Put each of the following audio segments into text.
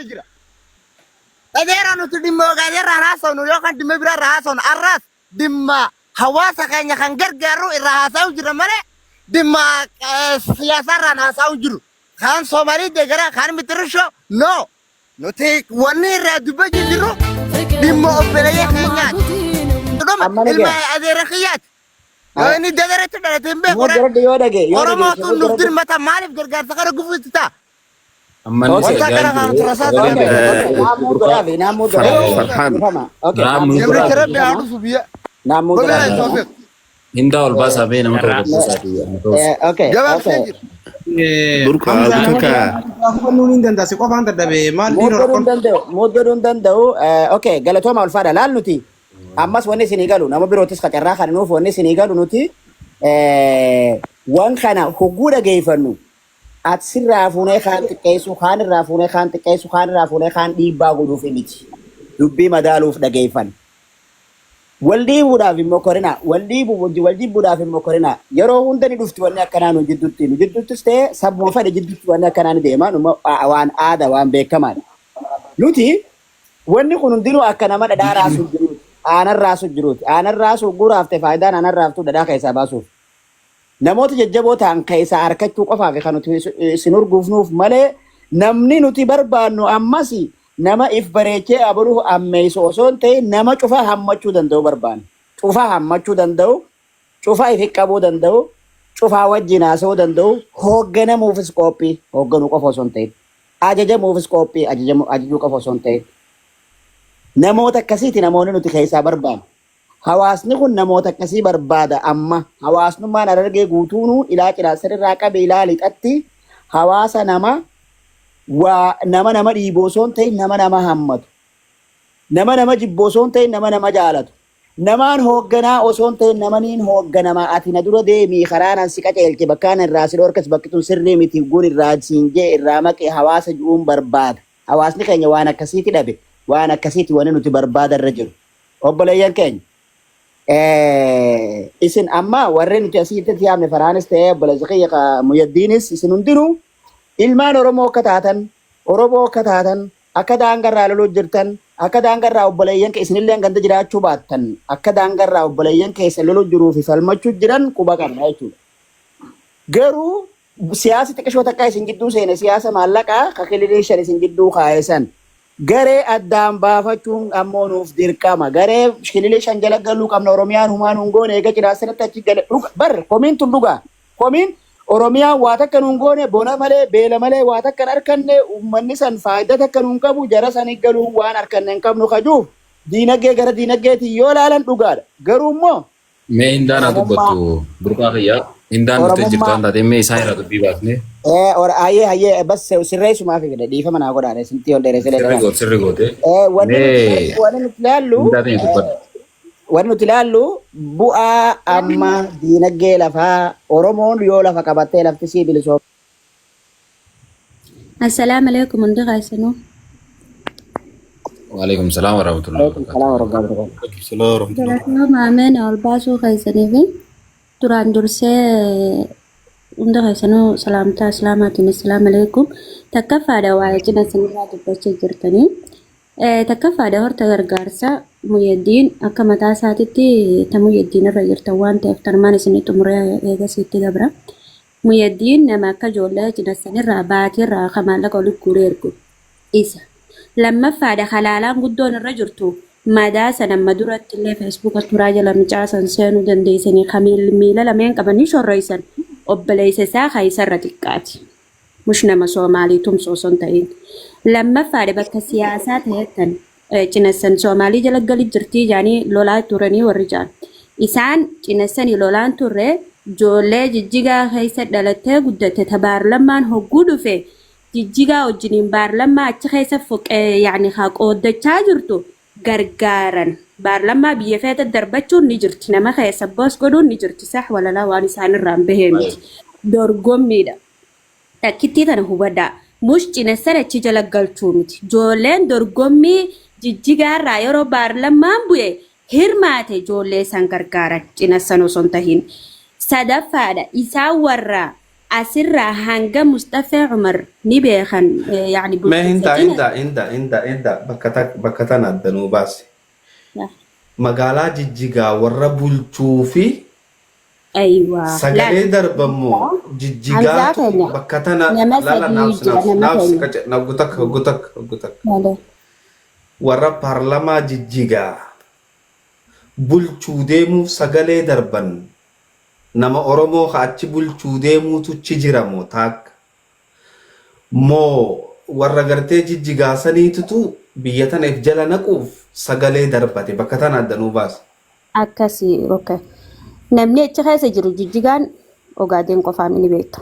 jira. Dhageera nuti dhimma Ogaadeerraa haasofnu yookaan dhimma biraarraa haasofnu arraas dhimma hawaasa keenya kan gargaaru irraa haasa'u jira malee dhimma siyaasaarraan haasa'u jiru. Kaan Soomaalii deeggaraa kaan mitirishoo no. Nuti wanni irraa dubbachuu jirru dhimma obboleeyya keenyaati. Dhuma Amma ni ilma ga'a. adeera kiyyaati. Yoo inni dadaratti dhalate hin beeku. Mut godhadhu yoo dhage yoo Oromoo dhageesse tun mut nuuf godhadhu. dirmata maaliif gargaarsa kana gufuutti ta'a? Amma inni Okay. Wanta argaa kana hin kan jiru. turasaa Sagaleen Okay, beekaa okay. jiru. Naa mut godhaafi, naa mut godhaafi. Farhaan. Dhifama. Okay, Naa naa mut mut Gabricha godhaafi. godhaafi. rabbi haa Dhifama. dhufu biyya. Naa mut Wabillahi godhaafi. tawfiq. Hindaa ol baasaa bee nama tokko buusaati. Okay, Gabaabsee okay. jira. Burqaa Hamza butaka. hubannuu ni danda'a si qofaan dadhabe maal Mut dhiiroo godhuu rakkoon hin danda'u, mut godhuu hin danda'u. Okay, galatooma ulfaadha. Laal nuti ammas wanni isinii galu nama birootis qacarraa kan nuuf wanni isinii galu nuti waan kana hogguu dhageeffannu ati sirraa fuunee kaan xiqqeessu, kaan irraa fuunee kaan xiqqeessu, kaan irraa fuunee kaan dhiibbaa godhuuf miti. Dubbii madaaluuf dhageeffanna. Wal dhiibuudhaaf hin mokkorinaa. Wal dhiibu wal jibbuudhaaf hin mokkorinaa. Yeroo hunda ni dhufti wanni akkanaa nu jidduutti. Nu jidduuttis ta'e sabuma fedhe jidduutti wanni akkanaa ni deema. Numa waan aada waan beekamaadha. Nuti wanni kun hundinuu akka nama dhadhaa raasuuf jiruuti. Aanan raasuuf jiruuti. Aanan raasuuf guraafte faayidaan aanan raaftuu dhadhaa keessaa baasuuf. Namoota jajjaboo ta'an keessaa harkachuu qofaaf kan nuti isin urguufnuuf malee namni nuti barbaannu ammas nama if bareechee abaluu ammeessu osoo hin ta'in nama cufa hammachuu danda'u barbaanna. Cufa hammachuu danda'u, cufa if qabuu danda'u, cufaa wajjin haasa'uu danda'u, hoogganamuufis qophii hoogganuu qofa osoo hin ta'in. Ajajamuufis qophii ajajuu qofa osoo hin ta'in. Namoota akkasiiti namoonni nuti keessaa barbaannu. Hawaasni kun namoota akkasii barbaada amma. Hawaasnummaan Harargee guutuunuu ilaa Cinaaksar irraa qabe ilaa lixatti hawaasa nama waa nama nama dhiibu osoo hin ta'in nama nama hammatu. Nama nama jibbu osoo hin ta'in nama nama jaalatu. Namaan hoogganaa osoo hin ta'in namaniin hoogganamaa ati na dura deemii karaa nan si qaceelche bakkaan irraa si dhorkas bakki tun sirrii miti gun irraa siin jee irraa maqee hawaasa ju'uun barbaada. Hawaasni keenya waan akkasiiti dhabe waan akkasiiti wani nuti barbaada irra jiru. Obboleeyyan keenya isin amma warri nuti asitti yaamne Farhaanis ta'ee obboleessa kiyya ka Muyyaddiinis isin hundinuu ilmaan Oromoo akka taatan Oromoo akka taatan akka daangarraa loluu jirtan akka daangarraa obboleeyyan isinillee ganda jiraachuu baattan akka daangarraa obboleeyyan keessa loluu jiruu fi falmachuu jiran quba qabna jechuudha. Garuu siyaasa xiqqishoo takka isin jidduu seene siyaasa maallaqaa ka kililii shan isin jidduu kaa'e san garee addaan baafachuun ammoo nuuf dirqama. Garee kililii shan jala galuu qabna Oromiyaan humaa nuun goone eega cinaasanatti achi gale dhuga bar komiin tun dhugaa komiin Oromiyaan waa takka nuun goone bona malee beela malee waa takka hin arkanne uummanni san faayidaa takka nuun qabu jara sani galuu waan arkanne hin qabnu kajuuf diinagdee gara diinagdeetiin yoo laalan dhugaadha. Garuu immoo Mee hindaan haa Oromummaa dubbattu burqaa kiyyaa. Hindaan dhuftee jirtu Oromummaa waan taateef mee isaan irraa dubbii baafne. Hayyee hayyee bas sirreessumaaf fide dhiifama naa godhaa sintii ol dheeressee Sirri dheeraa. goote sirri goote. Wanni nuti Mee wanni nuti ilaallu hindaa ta'e dubbadhu. wanni nuti ilaallu bu'aa amma diinagdee lafaa Oromoon yoo lafa qabattee lafti sii bilisoo Assalaamu alaikum hundi keessanuu. Waalaikum salaam warahmatullahi Alaikum salaam wabarakatuh. warahmatullahi wabarakatuh. Salaam warahmatullahi. Galatooma ameen ol baasuu keessanii fi duraan dursee hunda keessanuu salaamtaa islaamaatiin assalaamu alaikum. Takkaffaadha waa'ee cina isinirraa dubbachaa jirtanii. Takkaffaadha horta gargaarsa Muyyaddiin akka mataa isaatitti ta Muyyaddiin irra jirtan waan ta'eef tanumaan isinii xumuree eegasiitti dabra. Muhyaddiin nama akka ijoollee cinassanirraa baatiirraa ka maallaqa olit guuree ergu isa. Lammaffaadha ka laalaan guddoon irra jirtu madaa san amma durattillee feesbuuka turaa jala micaa san seenuu dandeessanii ka miila lameen qabanii shorroysan obboleessa isaa ka isarra xiqqaati. Mush nama Soomaalii tumsu osoo hin ta'in. Lammaffaadha bakka siyaasaa ta'ettan cinassan Soomaalii jala gali jirtii jaanii lolaa turanii warri jaan. Isaan cinassanii lolaan turre ijoollee Jijjigaa keessa dhalattee guddatte ta baarlammaan hogguu dhufe Jijjigaa wajjiniin baarlammaa achi keessa foqee yaani haa qooddachaa jirtu gargaaran. Baarlammaa biyya feete darbachuun ni jirti. Nama keessa boos godhuun ni jirti. Sah walalaa waan isaan irraan bahee miti. Dorgommiidha. Takkittii tana hubadhaa. Mush cinassan achi jala galchuu miti. Joolleen dorgommii Jijjigaarraa yeroo baarlammaan bu'e hirmaate joollee san gargaaran cinassan osoo hin tahin. Sadaffaadha isaan warra Asirraa hanga Musxafee Umar ni beekan yaani Mee bulchiinsa hinda cina. hinda hinda hinda hinda bakka bakka tana adda nuu baasi. Magaalaa Jijjigaa warra bulchuu fi Aywa. Laal. sagalee darbammoo Hamzaa Jijjigaatu keenya bakka tana nama lala sadii naafsi jira naafsi nama naafsi keenya. qace na gutak gutak gutak Malee. warra paarlamaa Jijjigaa bulchuu deemuuf sagalee darban nama Oromoo ka achi bulchuu deemuutu chi jira moo taakka moo warra gartee Jijjigaa saniitutu biyya tana if jala naquuf sagalee darbate bakka tana adda nuu baasa. Akkasi okay. Namni achi keessa jiru Jijjigaan Ogaadeen qofaan ni beektu.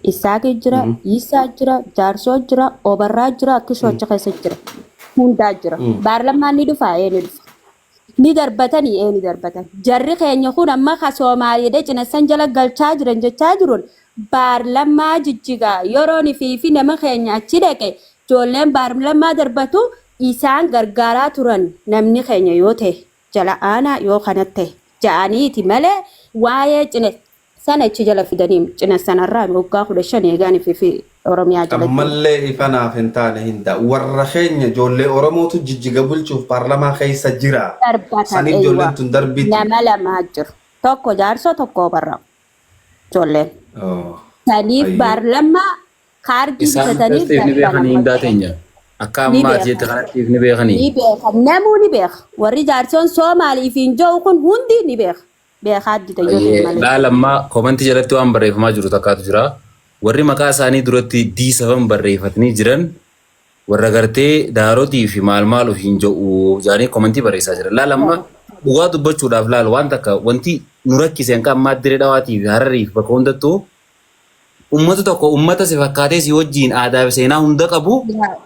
Isaaqi jira, Yisaa jira, Jaarsoo jira, Obarraa jira, Akkishoo achi keessa jira. Hundaa jira. Baarlamaan ni dhufa, ee ni dhufa. Ni darbatanii, ee ni darbatan. Jarri keenya kun amma ka Soomaaliidha cina san jala galchaa jiran jechaa jiruun baarlamaa Jijjigaa yeroon fi nama keenya achi dhaqe ijoolleen baarlamaa darbatu isaan gargaaraa turan namni keenya yoo ta'e jala aanaa yoo kanatti ta'e ja'aniiti malee waa'ee cina sana achi jala fidanii cina sanarraa waggaa 15 eegaan fi Oromiyaa jala jiru. Ammallee ifa naaf hin taane hinda. Warra keenya ijoollee Oromootu Jijjiga bulchuuf paarlamaa keessa jira. Darbatan Saniif eeywa. ijoolleen tun darbiti. Nama lamaa jiru. Tokko Jaarsoo tokko Obarraa. Ijoolleen. Oh. Saniif Ayyee. baarlamaa kaardii Isaan bitatanii akkasitti ni darban beekanii amma. hindaa teenya. Akka Ni ammaa ati beekan. jette kanatti ni beekanii. Ni beekan. Namuu ni beeka. Warri jaarsoon Soomaalii fi hin jiru kun hundi ni beeka. Beekaa dida yoo ta'e malee. Laal ammaa komantii jalatti waan barreeffamaa jiru takkaatu jira. Warri maqaa isaanii duratti D7 barreeffatanii jiran warra gartee daarotii fi maal maal ofiin jedhu jedhanii komantii barreessaa jiran. Laal amma dhugaa dubbachuudhaaf laal waan takka wanti nu rakkise hanqa ammaa Dirree Dhawaatii fi Hararii fi bakka hundattuu ummata tokko ummata si fakkaatee si wajjiin aadaa fi seenaa hunda qabu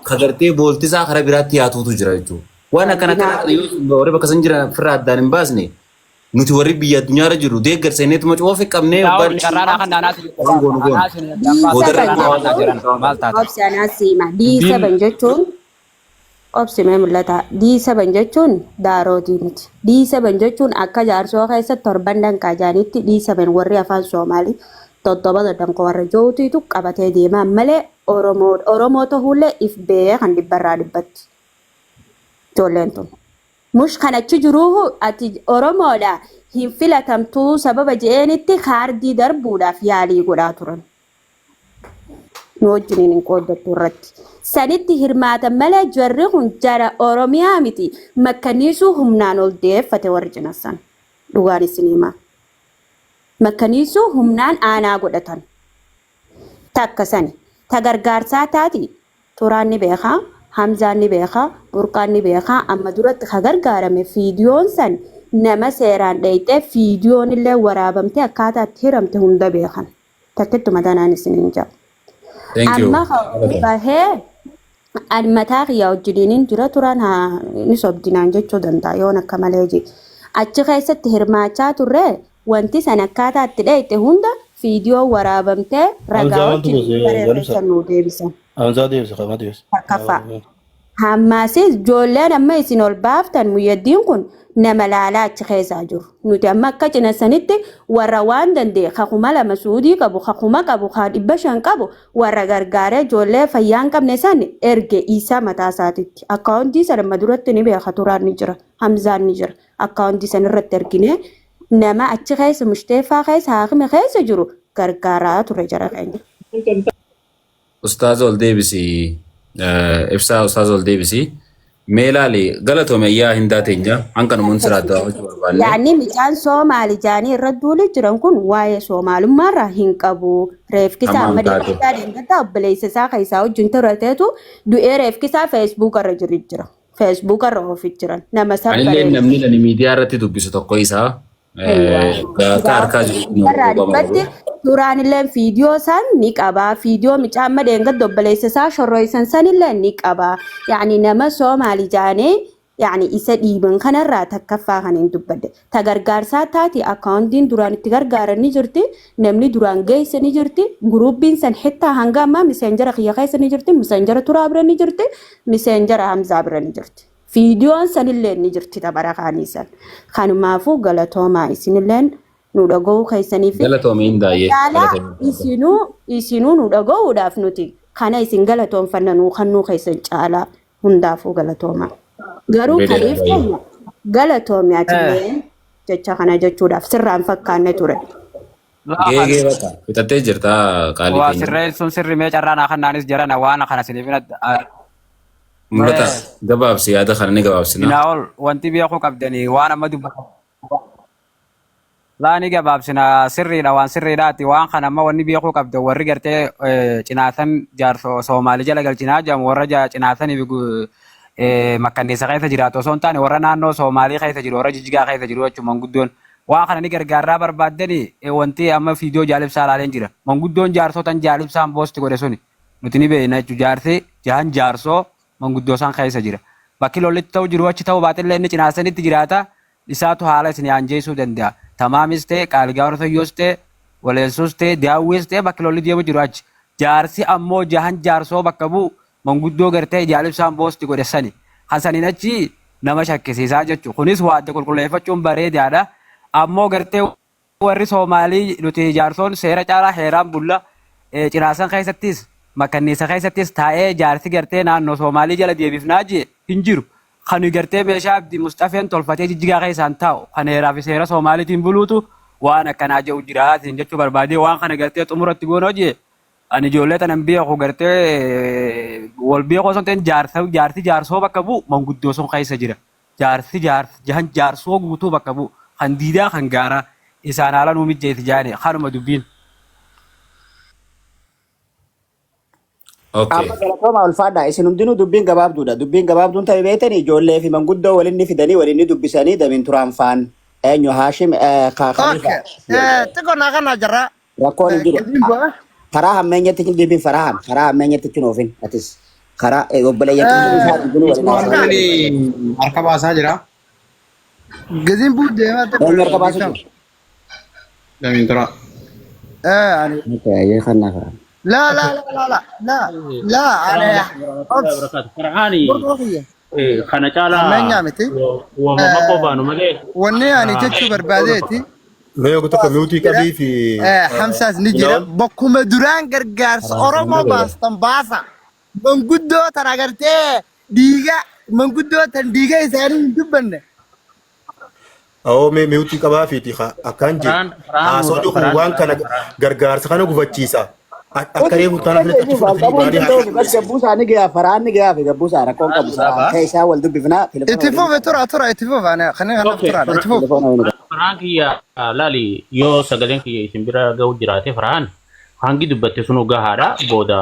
ka gartee booltisaa karaa biraatti yaatuutu jira jechuudha. Waan akkana kana yoo warri bakka san jiran ofirraa addaan hin baasne nuti warri biyya addunyaarra jiru deeggarsa inneetuma cufa ofi qabnee Daawud hoggaan carraa kan naanaa si waan goonu goonu. anaa isin addaan baasa Boodarra D7 carraa immoo kanaa hawaasa jiran maal taatan? Obsi anaa siima. D7 jechuun obsi mee mul'ata. D7 jechuun daarootii miti. D7 jechuun akka Jaarsoo keessa torban danqaa jaanitti D7 warri afaan Soomaalii tottobata danqoo warra jootiitu qabatee deemaa malee Oromoo Oromoo ta'ullee if beekan dhibbarraa dhibbatti. Ijoolleen tun. Mush kan achi jiruuhu ati Oromoodha hin filatamtuu sababa je'eenitti kaardii darbuudhaaf yaalii godhaa turan. Nu wajjiniin hin qooddattu irratti. Sanitti hirmaatan malee jarri kun jara Oromiyaa miti. Makkaniisuu humnaan ol deeffate warri cinassan. Dhugaan isin himaa. Makkaniisuu humnaan aanaa godhatan. Takka sani. Ta gargaarsaa taati Turaan ni beeka, Hamzaan ni beeka, Burqaan ni beeka, amma duratti ka gargaarame fiidiyoon san nama seeraan dheyxee fiidiyoon illee waraabamtee akkaataa itti hiramte hunda beekan. Takkittuma tanaan isiniin jedha. Thank you. Amma ka bahee an mataa kiyyaa wajjiniin jira turaan haa ni sobdinaan jechuu danda'a yoon akka malee jee. Achi keessatti hirmaachaa turre wanti san akkaataa itti dheyxe hunda fiidiyoo waraabamtee ragaa Hamzaa maaltu wajjin goose garee galumsa? keessa nuu deebisan. Hamzaa deebise qaba deebise. Takkaffaa. Hammaasis ijoolleen amma isin ol baaftan Muyyaddiin kun nama laalaa achi keessaa jiru. Nuti amma akka cina sanitti warra waan danda'e ka 2000 Suudii qabu, ka 1000 qabu, ka 500 qabu warra gargaaree ijoollee fayyaa hin qabne san erge isaa mataa isaatitti. Akkaawuntii sana amma duratti ni beeka turaan ni jira. Hamzaan ni jira. Akkaawuntii san irratti erginee nama achi keessa mushteeffaa keessa haakime keessa jiru gargaaraa ture jara keenya. Ustaaza ol deebisi. Ibsaa ustaaza ol deebisi. Mee laali galatoome ayyaa hindaa teenya hanqanumuun siraa Akkasii. daawwachuu barbaanne. Yaanni micaan Soomaali jaanii irra duuli jiran kun waa'ee Soomaalummaarraa hin qabu. Reefkisaa Hamaan amma taate. deeggarsaa deeggartaa obboleessa isaa keessaa wajjin turateetu du'ee reefkisaa feesbuuka irra jiru jira. Feesbuuka irra ofi jiran. Nama Anillee sabbareen. namni ani miidiyaa irratti dubbisu tokko isaa Akka harkaa jiru Dhibbarraa quuqama dhibbatti qabu. suuraan illee fiidiyoo san ni qaba. Fiidiyoo micaa amma dheengadda obboleessa isaa shorroysan san illee ni qaba. Yaani nama Soomaali jaanee yaani isa dhiiban kanarraa takkaffaa kan hin dubbadde. Ta gargaarsaa taati akkaawuntiin duraan itti gargaaran ni jirti. Namni duraan geesse ni jirti. Guruubiin san hittaa hanga ammaa miseenjara kiyya keessa ni jirti. Miseenjara turaa bira ni jirti. Miseenjara Hamzaa bira ni jirti. Fiidiyoon sanillee ni jirti ta bara kaanii san. Kanumaafuu galatoomaa isinilleen Nu dhaga'uu keessanii fi Galatoomi Hindaayyee. caalaa Galatoomi. isinuu nu dhaga'uudhaaf nuti kana isin galatoonfanna nuu kannuu keessan caalaa hundaafuu galatooma. Garuu Bareedaadha kaliif baay'ee. keenya galatoomi atillee jecha kana jechuudhaaf sirraan fakkaanne ture. Geegee bakka fixattee jirta qaalii Waa keenya. sirreessuun sirri mee carraa naa kannaanis jarana waan kana isiniif hin Mul'ata gabaabsi yaada kana ni gabaabsina. Dinaa ol wanti beekuu qabdanii waan amma dubbatan. Laa ni gabaabsina sirriidha waan sirriidhaati waan kana amma wanni beekuu qabdan warri gartee cinaatan jaarsoo Soomaalii jala galchinaa jedhamu warra cinaatanii fi makkanneessa keessa jiraatu osoo hin taane warra naannoo Soomaalii keessa jiru warra Jijjigaa keessa jiru jechuun manguddoon waan kana ni gargaarraa barbaaddanii wanti amma fiidiyoo jaalibsaa ilaaleen jira manguddoon jaarsotan jaalibsaan boosti godhe suni nuti ni beekna jechuun jaarsi jahan jaarsoo manguddoo isaan keessa jira bakki lollitti ta'u jiru achi ta'u baatillee inni cinaasanitti jiraata isaatu haala isin aanjeessuu danda'a. Tamaamis ta'e qaalgaa Orthoyyoos ta'e Waleensuus ta'e Daawwees ta'e bakki lolli deemu jiru achi. Jaarsi ammoo jahan jaarsoo bakka bu'u manguddoo gartee jaalibsaan boosti godhe sani. Kan saniin achi nama shakkisiisaa jechuudha. Kunis waa adda qulqulleeffachuun bareedaadha. Ammoo gartee warri Soomaalii nuti jaarsoon seera caalaa heeraan bulla cinaasan keessattis makkanniisa keessattis taa'ee jaarsi gartee naannoo Soomaalii jala deebifnaa jee hin jiru. Kan gartee meeshaa Abdii Musxafeen tolfatee jijjigaa keessaan taa'u kan heeraa fi seera Soomaaliitiin buluutu waan akkanaa jedhu jiraatiin jechuu barbaadee waan kana gartee xumuratti goonoo jee ani ijoollee tanan beeku gartee wal beeku osoo hin ta'in jaarsi jaarsoo bakka bu'u manguddoo sun keessa jira. Jaarsi jahan jaarsoo guutuu bakka bu'u kan diidaa kan gaaraa isaan haala nuu mijjeeti jaani kanuma dubbiin. Okay. Amma galatooma ulfaadha. Isin hundinuu dubbiin gabaabduudha. Dubbiin gabaabduun ta'e beektanii ijoollee fi manguddoo waliin ni fidanii waliin ni dubbisanii damin turaan faan eenyu Haashim Khalifa. Okay. Xiqqoo naa kana jira. Rakkoon hin jiru. Gadiin bu'aa. Karaa hammeenyatti hin deebiin farahan. Karaa hammeenyatti hin oofin atis. Karaa obboleeyyan isaa hundinuu waliin haasa'u. Inni harka baasaa jira. Gadiin bu'u deemaa xiqqoo. Eenyu harka baasu jiru? Damiin tura. Ani. Okay, ayyee kannaa karaa. La la la la la la la ani. warahmatullahi wabarakatuh. Farhaani Borkoo kiyya. kana caalaa Hammeenyaa miti. uumama qofaanu malee Wanni ani jechuu barbaadeeti. Mee yoo tokko miutii qabii fi Hamsaas ni jira. Bakkuma duraan gargaarsa Oromoo baastan baasa. Manguddoo tan agartee dhiiga manguddoo tan dhiiga isaanii hin dubbanne. Awoo mee miutii qabaa fi akkaan jee Farhaan Farhaan haasawni kun Farhaan waan kana gargaarsa kana gufachiisa. Akka reefu tana filatti achi fudhatanii Qabuun baanii danda'u haasa'u. bas gabbuu isaanii gahaa faraan ni gahaa fi gabbuu isaa rakkoon qabu. Akka isaa wal dubbifnaa telefoona Itti waliin fufe tura tura itti fufe ani kan kanaaf Okay. turaadha itti fufe. telefoona waliin. Farhaan kiyya laali yoo sagaleen kiyya isin bira ga'u jiraate Farhaan hangi dubbatte sunu gahaadha booda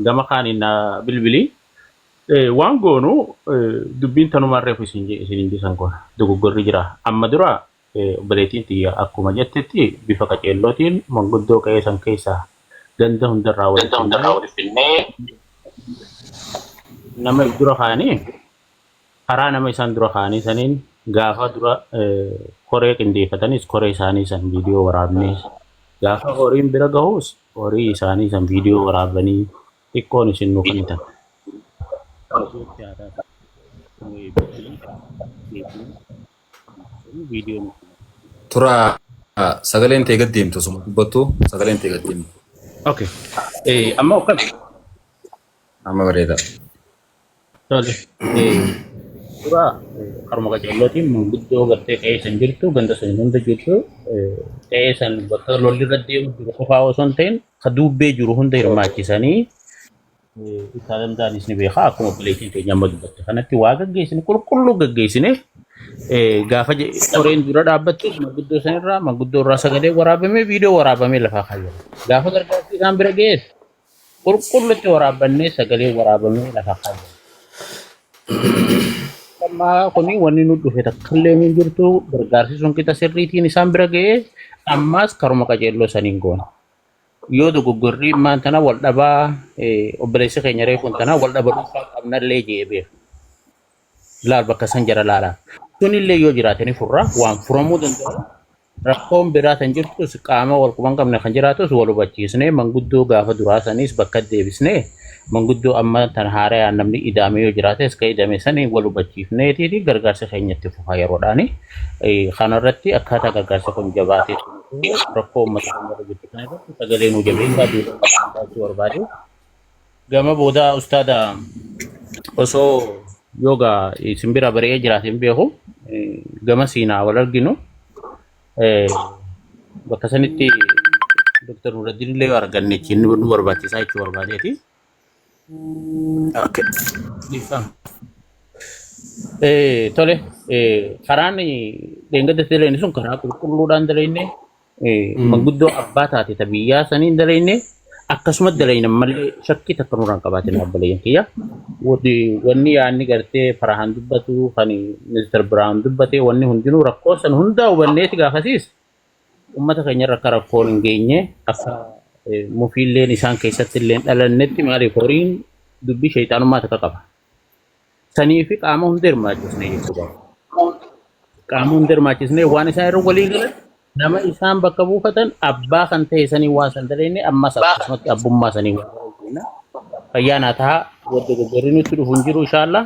gama kaaniin na bilbili. Waan goonu dubbiin tanumaan reefu isin isin goona dogoggorri jira. Amma dura obboleettiin tiyya akkuma jettetti bifa qaceellootiin manguddoo qe'ee san keessaa ganda hundarraa walitti finnee nama dura kaanii karaa nama isaan dura kaanii saniin gaafa dura koree qindeeffatanis koree isaanii san viidiyoo waraabnee gaafa horiin bira gahus horii isaanii san viidiyoo waraabanii xiqqoon isin nu kennitan. Viidiyoo Tura sagaleen ta'e gad deemtu osuma dubbattu sagaleen ta'e gad deemtu. Okay. Amma akkam? Amma bareeda. Tole. Dura karuma qaceellootiin manguddoo gartee qe'ee san jirtu ganda san hunda jirtu qe'ee san bakka lolli irra deemu jiru qofaa osoo hin ta'in ka duubbee jiru hunda hirmaachisanii isaa danda'anis ni beeka akkuma obboleettiin keenya amma dubbatte kanatti waa gaggeessine qulqulluu gaggeessine gaafa qoreen dura dhaabbattus manguddoo sanirraa manguddoo irraa sagalee waraabamee viidiyoo waraabamee lafaa kaayyamu gaafa gargaarsi isaan bira ga'es qulqullutti waraabbannee sagalee waraabamee lafaa kaayyamu. Amma kuni wanni nu dhufe takkallee hin jirtu gargaarsi sun qixa sirriitiin isaan bira ga'ee ammaas karuma qajeelloo saniin goona. Yoo dogoggorri maan tana wal dhabaa obboleessi keenya reefuun tana wal dhaba dhuunfaa qabnallee jee beeku. Laal bakka san jara laalaa. Sunillee yoo jiraate ni furra waan furamuu danda'u. Rakkoon biraa kan jirtus qaama wal quban qabne kan jiraatus wal hubachiisnee manguddoo gaafa duraa sanis bakka deebisnee Manguddoo amma tan haarayaan namni ida'ame yoo jiraates ka ida'ame sanii wal hubachiifneetiiti gargaarsa keenya itti fufaa yeroodhaani. Kanarratti akkaataa gargaarsa kun jabaatee rakkoo uummata keenya irra jirtu kana irratti sagalee nuu jabeessaa duudhaa jechuu barbaade. Gama boodaa ustaada osoo yoga isin bira bari'ee jiraate hin beeku gama siinaa wal arginu bakka sanitti Dr. Nuraddiin illee yoo arganne ittiin nu barbaachisaa jechuu barbaadeeti. Okay. Dhiifama. Tole, karaan dheengadda daleyne sun karaa qulqulluudhaan daleyne, manguddoo abbaa taate ta biyyaa saniin daleyne, akkasuma daleyne malee shakkii takka nurraan qabaatin obboleeyyan kiyya. Wanni yaadni gartee Farahaan dubbatu, kan Minister Biraan dubbate, wanni hundinuu rakkoo san hundaa hubanneeti gaafasiis ummata keenya irra akka rakkoon hin geenye akka mufiilleen isaan keessatti illee hin dhalannetti maaliif horiin dubbii shayxaanummaa takka qaba. Sanii fi qaama hunda hirmaachisne jechuudha. Qaama hunda hirmaachisne waan isaan irra walii galan nama isaan bakka buufatan abbaa kan ta'e sanii waan san daleenne ammas akkasumatti abbummaa sanii waan daleenne. Fayyaa naa tahaa wadda dogoggorri nutti dhufu hin jiru inshaallah.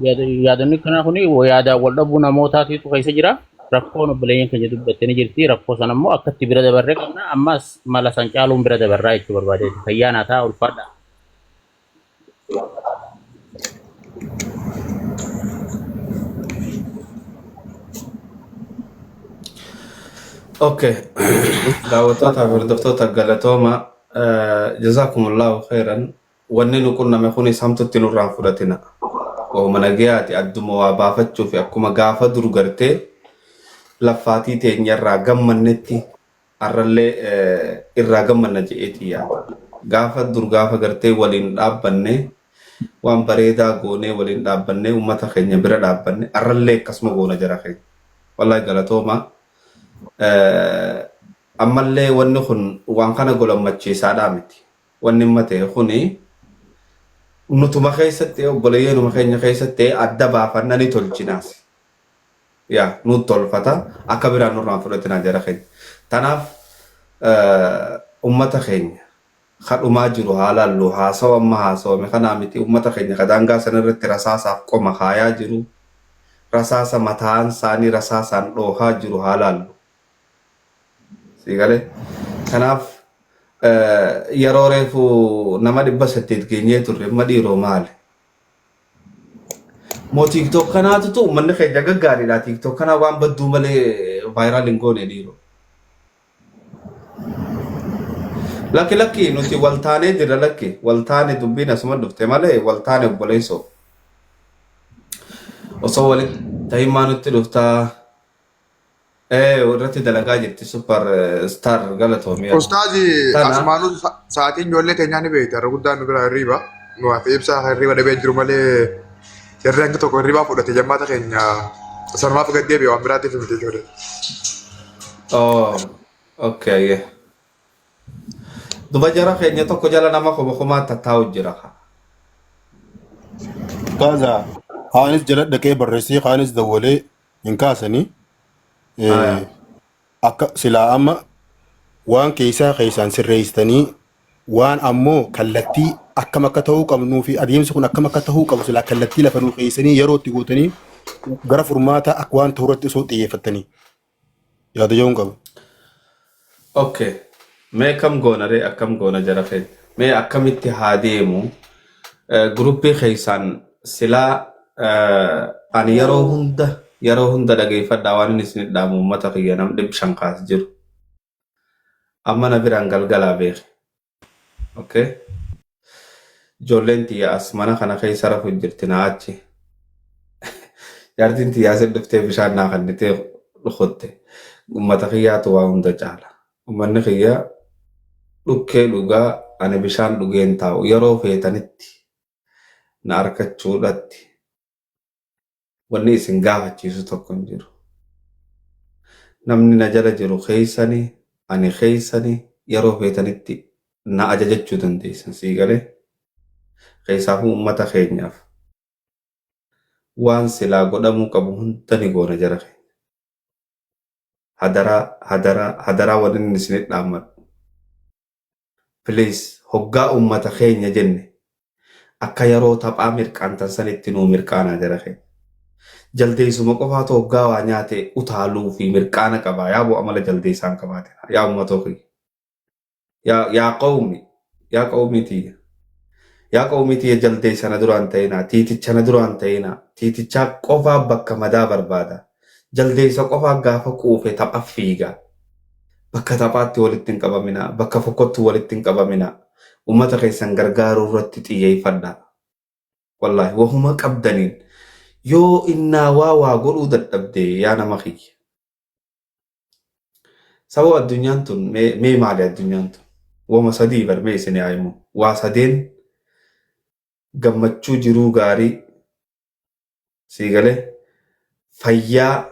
Yaadonni akkanaa kun yaadaan wal dhabuu namootaatiitu keessa jira. Rakkoon obboleeyyan keenya dubbatte ni jirti. Rakkoo sana immoo akka itti bira dabarree qabna. Ammas mala san caaluun bira dabarraa jechuu barbaadeeti. Fayyaa naa ta'a ulfaadha. Okay. Daawwattoota fi hordoftoota galatooma. Jazaakumullahu khairan. Wanni nu qunname kunis hamtutti nurraa hin fudhatina. Waa'uma nagayaati adduma waa baafachuu fi akkuma gaafa dur gartee laffaatii teenya irraa gammannetti arrallee irraa gammanna je'eetii yaada. Gaafa dur gaafa gartee waliin dhaabbanne waan bareedaa goonee waliin dhaabbannee uummata keenya bira dhaabbanne arrallee akkasuma goona jara keenya. Wallahi galatoomaa. Ammallee wanni kun waan kana golammachiisaadhaa miti. Wanni amma ta'e kuni nutuma keessatti obboleeyyanuma keenya keessatti adda baafanna ni tolchinaas. Yaa nu tolfata akka biraan nurraan fudhatinaa jara keenya. Tanaaf ummata keenya ka dhumaa jiru haa laallu haasawa amma haasawame kanaa miti ummata keenya ka daangaa sana irratti rasaasaaf qoma kaayaa jiru rasaasa mataan isaanii rasaasaan dhoohaa jiru haa laallu. Sii galee? Kanaaf yeroo reefu nama 800 geenyee turre amma dhiiroo maali? Moo TikTok kanaatutu uummanni keenya gaggaariidha. TikTok kanaa waan badduu malee viral hin goone dhiiroo. Lakki lakki nuti wal taanee jirra lakki wal taane dubbiin asuma dhufte malee wal taane obboleessoo. Osoo walitti tahimaa nutti dhuftaa. Ee irratti dalagaa jirti super star galatoomi. Ustaazi Tana asumaanuu sa'aatiin ijoollee teenyaa ni beekti. Har'a guddaan nu biraa hirriiba. Nu hafe ibsaa hirriiba dhabee jiru malee jarri hangi tokko hirribaa fudhate jammaata keenya sanumaaf gad deebi'e waan biraatiif miti ijoollee. Oh, okay. Yeah. Duba jara keenya tokko jala nama kuma kumaa tattaa'u jira. Ustaaza kaanis jala dhaqee barreessee kaanis dawwalee hin kaasanii Aya. akka silaa amma waan keessaa keessaan sirreessitanii waan ammoo kallattii akkam akka ta'uu qabnuu fi adeemsi kun akkam akka ta'uu qabu silaa kallattii lafa nuu keessanii yeroo itti gootanii gara furmaataa akka waan ta'u irratti osoo xiyyeeffattanii yaada jedhuun qaba. Okay. Mee akkam goona ree akkam goona jara keenya. Mee akkamitti haa deemu? Guruppii keessaan silaa ani yeroo hunda yeroo hunda dhageeffadhaa waan inni isin dhaamu uummata kiyya nam 500 kaas jiru. Amma na biraan galgalaa beeki. Okay. Ijoolleen tiyya as mana kana keessa rafu jirti naa achi. Jaartiin tiyya asin dhuftee bishaan naa kennitee dhukutte. Uummata kiyyaatu waa hunda caala. Uummanni kiyya dhukkee dhugaa ani bishaan dhugeen taa'u yeroo feetanitti na argachuudhatti wanni isin gaafachiisu tokko hin jiru. Namni na jala jiru keessani ani keessani yeroo feetanitti na ajajachuu dandeessan sii galee keessaafuu uummata keenyaaf waan silaa godhamuu qabu hunda ni goona jara keenya. Hadaraa hadaraa hadaraa wanni inni isinit dhaammadhu. Please hoggaa uummata keenya jenne Akka yeroo taphaa mirqaantan sanitti nuu mirqaanaa jara keenya. Jaldeessuma qofaatu hoggaa waa nyaate utaaluu fi mirqaana qaba. Yaa bu'a amala jaldeessaan qabaate. Yaa uummatoo kiyya. Yaa yaa qawmi. Yaa qawmii tiyya. Yaa qawmii tiyya jaldeessa na duraan ta'inaa. Tiiticha na duraan ta'inaa. Tiitichaa qofaa bakka madaa barbaada. Jaldeessa qofaa gaafa quufe tapha fiiga. Bakka taphaatti walitti hin qabaminaa. Bakka fokkottu walitti hin qabaminaa. Uummata keessan gargaaruu irratti xiyyeeffadhaa. Wallaahi wahuma qabdaniin yoo innaa waa waa godhuu dadhabde yaa nama kiyya. Sababa addunyaan tun mee maali addunyaan tun? Wama sadii bar mee isin haa himu. Waa sadeen gammachuu jiruu gaarii sii galee fayyaa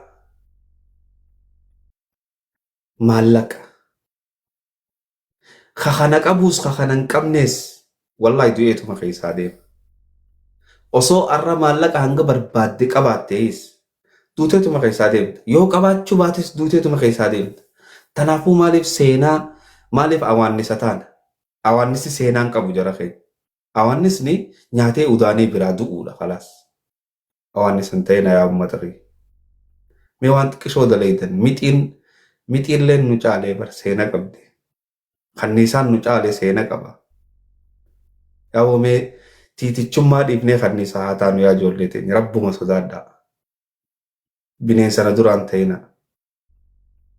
maallaqa. Ka kana qabuus ka kana hin qabnees wallahi du'eetuma keessaa deema. Osoo arra maallaqa hanga barbaadde qabaattees duuteetuma keessaa deemta. Yoo qabaachuu baates duuteetuma keessaa deemta. Tanaafuu maaliif seenaa maaliif awaannisa taana? Awaannisi seenaa hin qabu jara keenya. Awaannisni nyaatee udaanee biraa du'uudha kalaas. Awaannisa hin ta'ina yaa uummata kiyya. Mee waan xiqqishoo dalaydan mixiin mixiilleen nu caalee bar seena qabdi. Kanniisaan nu caale seena qaba. Yaaboo mee tiitichummaa dhiifnee kanniisaa haa taanu yaa ijoollee teenya rabbuma sodaadhaa. Bineensa na duraan ta'ina.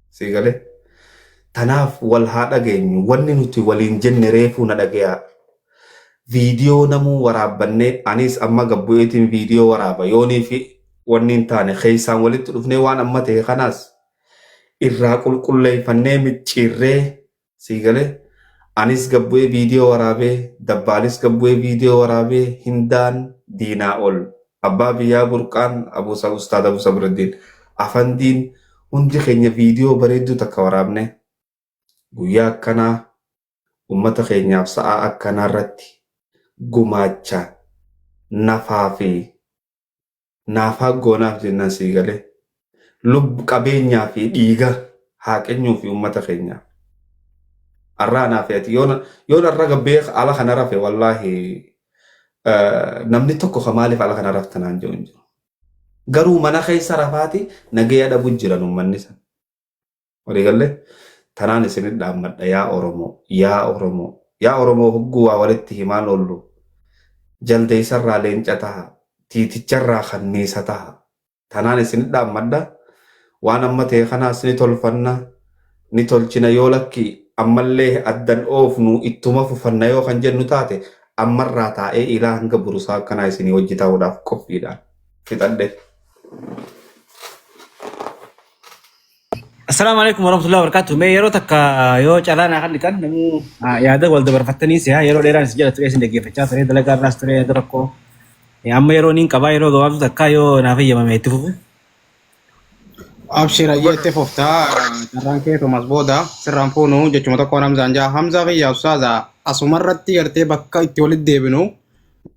Sii galee? Tanaaf wal haa dhageenyu. Wanni nuti waliin jenne reefuu na dhagayaa. Viidiyoo namuu waraabbannee anis amma gabbu'eetiin viidiyoo waraaba yoonii fi wanni hin taane keessaan walitti dhufnee waan amma ta'e kanaas irraa qulqulleeffannee micciirree sii galee anis gabbu'ee viidiyoo waraabee dabbaalis gabbu'ee viidiyoo waraabee hindaan diinaa ol abbaa biyyaa burqaan abuusa ustaad abu sabraddiin afandiin hundi keenya viidiyoo bareedduu takka waraabne guyyaa akkanaa ummata keenyaaf sa'aa akkanaa irratti gumaacha nafaa fi naafaa goonaaf jennaan sii galee lubbu qabeenyaa fi dhiiga haa kenyuu fi ummata keenyaaf. Arraa anaa fi ati yoon yoon arra gabbee ala kana rafe wallaahi namni tokko ka maaliif ala kana rafta naan jedhu hin jiru. Garuu mana keessa rafaati nagaya dhabu jiran ummanni san. Walii galle tanaan isinit dhaammadha yaa Oromoo yaa Oromoo yaa Oromoo hogguu waa walitti himaan oollu jaldeessarraa leenca taha tiiticharraa kanniisa taha tanaan isinit dhaammadha waan amma ta'e kanaas ni tolfanna ni tolchina yoo lakki ammallee addan oofnu ittuma fufanna yoo kan jennu taate ammarraa taa'ee ilaa hanga burusaa akkanaa isinii wajji ta'uudhaaf qophiidhaan fixadhe. Assalaamu alaikum warahmatullahi wabarakatuh. Mee yeroo takka yoo carraa naa kennitan namuu yaada wal dabarfattanii si'a yeroo dheeraan isin jala ture isin dhaggeeffachaa ture dalagaa irraas ture yaada rakkoo. Amma yeroo niin qabaa yeroo gabaabduu takka yoo naaf eeyyamame itti fufu. Abshir ayyee itti fuftaa carraan kee Toomas booda sirraan fuunu jechuma tokkoon Hamzaan jaa Hamzaa kiyya ustaaza asumarratti gartee bakka itti walitti deebinu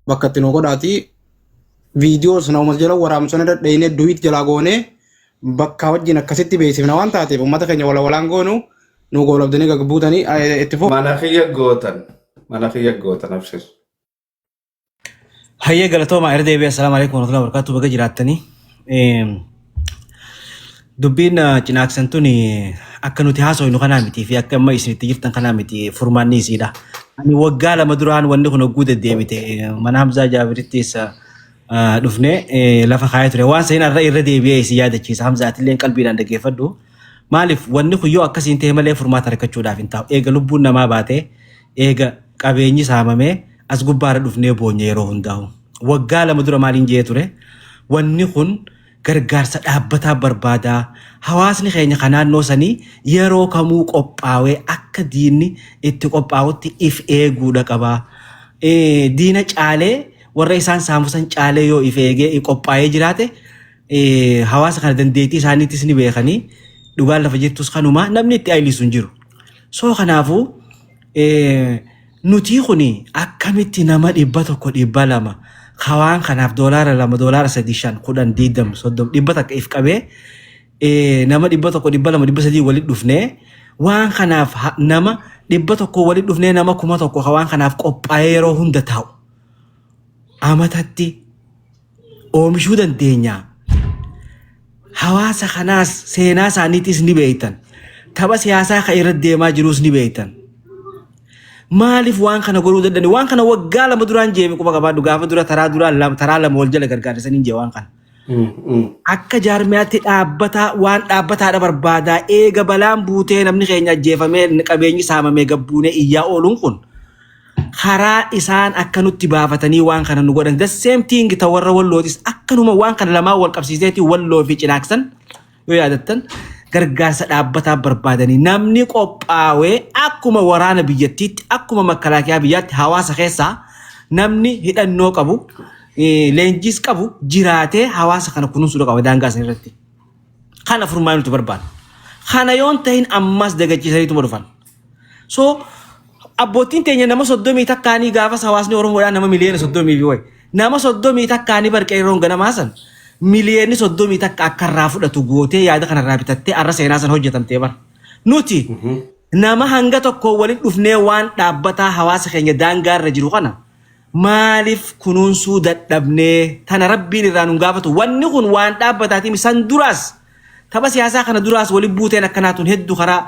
bakka itti nu godhaati viidiyoos nama jala waraabsona dadhayinee duwit jalaa goonee bakka wajjin akkasitti beeksifna waan taateef uummata keenya wala walaan goonu nu goolabdanii gagbuutanii itti fufu. Mana kiyya gootan. Mana kiyya gootan abshir. Hayyee galatoomaa irra deebi'ee assalaamu alaikum warahmatullahi wabarakatuh baga jiraattanii. Dubbiin cinaaksan tuni akka nuti haasofnu kanaa miti fi akka amma isin itti jirtan kanaa miti furmaanni isiidha. Ani waggaa 2 duraan wanni kun hogguu deddeebite mana Hamzaa Jaabirittis dhufne lafa kaayee ture. Waan saniin irra irra deebi'ee isin yaadachiisa. Hamzaa atilleen qalbiidhaan dhaggeeffadhu. Maaliif wanni kun yoo akkasiin ta'e malee furmaata argachuudhaaf hin taa'u. Eega lubbuun namaa baatee eega qabeenyi saamamee as gubbaarra dhufnee boonye yeroo hundaa'u. Waggaa 2 dura maaliin jee ture? Wanni kun gargaarsa dhaabbataa barbaada. Hawaasni keenya ka naannoo sanii yeroo kamuu qophaawee akka diinni itti qophaawutti if eeguudha qaba. Diina caalee warra isaan saamu san caalee yoo if eegee qophaa'ee jiraate hawaasa kana dandeettii isaaniittis ni beekanii dhugaan lafa jirtus kanuma namni itti aylisu hin jiru. So kanaafuu Nutii kuni akkamitti nama 100 200 ka waan kanaaf doolaara 2 doolaara 3 5 10 20 30 100 if qabee nama 100 200 300 walit dhufnee waan kanaaf nama 100 walit dhufnee nama 1000 ka waan kanaaf qophaa'ee yeroo hunda taa'u. Amatatti oomishuu dandeenya. Hawaasa kanaas seenaa isaaniitis ni beektan. Tapha siyaasaa kan irra deemaa jirus ni beektan. Maaliif waan kana godhuu dadhabne? Waan kana waggaa 2 duraan jeeme quba qabaadhu gaafa dura taraa duraa taraa 2 wal jala gargaarsanii jee waan kana. Akka jaarmiyaatti dhaabbataa waan dhaabbataadha barbaadaa eega balaan buutee namni keenya ajjeefamee qabeenyi saamamee gabbuunee iyyaa ooluun kun karaa isaan akka nutti baafatanii waan kana nu godhan. The same thing ta warra wallootis akkanuma waan kana lamaan wal qabsiiseeti walloo fi cinaaksan yoo yaadattan gargaarsa dhaabbataa barbaadanii namni qophaawee akkuma waraana biyyattiitti akkuma makalaakiyaa biyyaatti hawaasa keessaa namni hidhannoo qabu leenjiis qabu jiraatee hawaasa kana kunuunsuu qaba daangaa san irratti. Kana furmaanni nuti barbaadna. Kana yoon tahin ammas dagachiisaniituma dhufan. So abbootiin teenya nama 31 takkaanii gaafas hawaasni Oromoodhaa nama miliyoona 30 fi wayi. Nama 31 takkaanii barqeerroon ganamaa san miliyoonni 31 akka irraa fudhatu gootee yaada kanarraa bitattee arra seenaa san hojjetamtee bara. Nuti nama hanga tokko waliin dhufnee waan dhaabbataa hawaasa keenya daangaa irra jiru kana maaliif kunuunsuu dadhabnee tana rabbiin irraa nun gaafatu wanni kun waan dhaabbataatiin san duraas tapha siyaasaa kana duraas waliin buuteen akkanaa tun hedduu karaa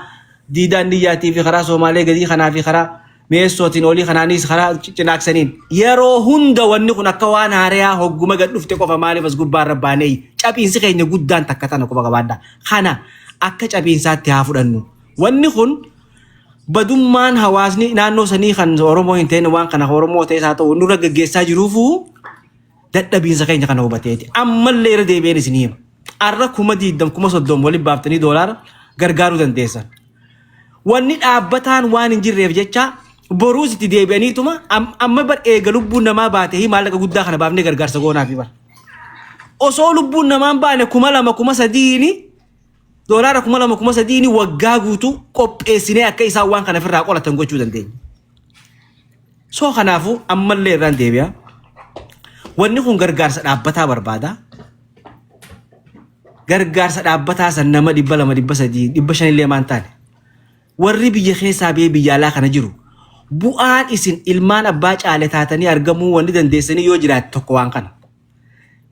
diidaan niyyaatii fi karaa Soomaalee gadii kanaa fi karaa mi'eessootiin olii kanaanis karaa cinaaksaniin yeroo hunda wanni kun akka waan haariyaa hogguma gad dhufte qofa maaliif as gubbaarra baanee caphiinsi keenya guddaan takka tana quba qabaadha. Kana akka caphiinsaatti haa fudhannu. Wanni kun badummaan hawaasni naannoo sanii kan Oromoo hin ta'in waan kana Oromoo ta'es haa ta'u nurra gaggeessaa jiruufuu dadhabiinsa keenya kana hubateeti. Ammallee irra deebi'een isin hima. Arra 20,000 30,000 waliin baaftanii doolaara gargaaruu dandeessan. Wanni dhaabbataan waan hin jirreef jecha boruus itti deebi'aniituma amma bar eega lubbuun namaa baatee maallaqa guddaa kana baafnee gargaarsa goonaafi bar. Osoo lubbuun namaa hin baane 2,000 3,000 doolaara 2,000 3,000 waggaa guutuu qopheessinee akka isaan waan kana ofirraa qolatan gochuu dandeenya. So kanaafuu ammallee irraan deebi'a. Wanni kun gargaarsa dhaabbataa barbaada. Gargaarsa dhaabbataa san nama 200 300 500 illee maan taane. Warri biyya keessaa bee biyya alaa kana jiru. Bu'aan isin ilmaan abbaa caale taatanii argamuu wanni dandeessanii yoo jiraate tokko waan kana.